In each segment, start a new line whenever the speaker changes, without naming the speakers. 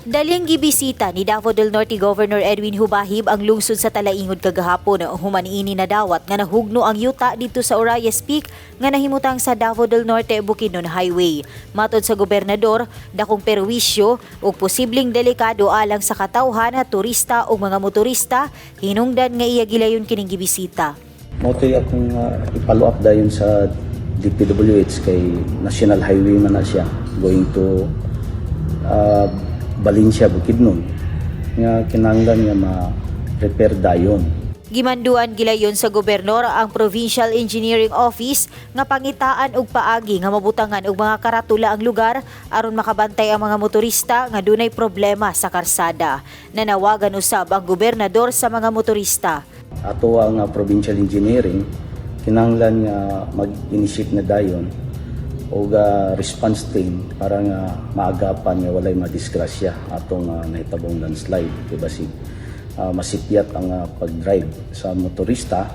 Daling gibisita ni Davao del Norte Governor Edwin Jubahib ang lungsod sa Talaingod kagahapon human ini nadawat nga nahugno ang yuta didto sa Urayes Peak nga nahimutang sa Davao del Norte Bukidnon Highway. Matod sa gobernador, dakong perwisyo ug posibleng delikado alang sa katawhan, turista ug mga motorista hinungdan nga iya gilayon kining gibisita.
Mao to'y akong i-follow up dayon sa DPWH kay National Highway man na siya going to Valencia, Bukidnon, nga kinahanglan nga ma-repair dayon.
Gimanduan gilayon sa gobernador ang Provincial Engineering Office nga pangitaan og paagi nga mabutangan og mga karatula ang lugar aron makabantay ang mga motorista nga dunay problema sa karsada. Nanawagan usab ang gobernador sa mga motorista.
Ato ang Provincial Engineering kinahanglan nga mag-initiate na dayon og response team para nga maagapan nga walay madisgrasya atong nahitabong landslide kay basig masipyat ang pag-drive sa motorista.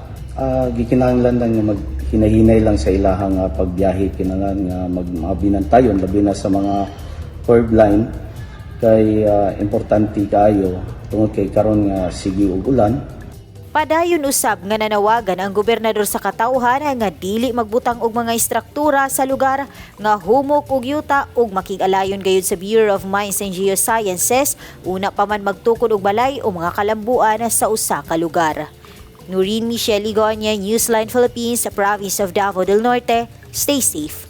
Gikinahanglan lang nga maghinahinay lang sa ilahang pagbiyahe. Kinahanglan nga magmabinantayon, labi na sa mga curve line, kay importante kaayo tungod kay karon nga sige og ulan.
Padayon usab nga nanawagan ang gobernador sa katawhan nga dili magbutang og mga istruktura sa lugar nga humok og yuta ug makig-alayon gayud sa Bureau of Mines and Geosciences una pa man magtukod og balay o mga kalambuan sa usa ka lugar. Noreen Michelle Igonia, Newsline Philippines, sa province of Davao del Norte. Stay safe.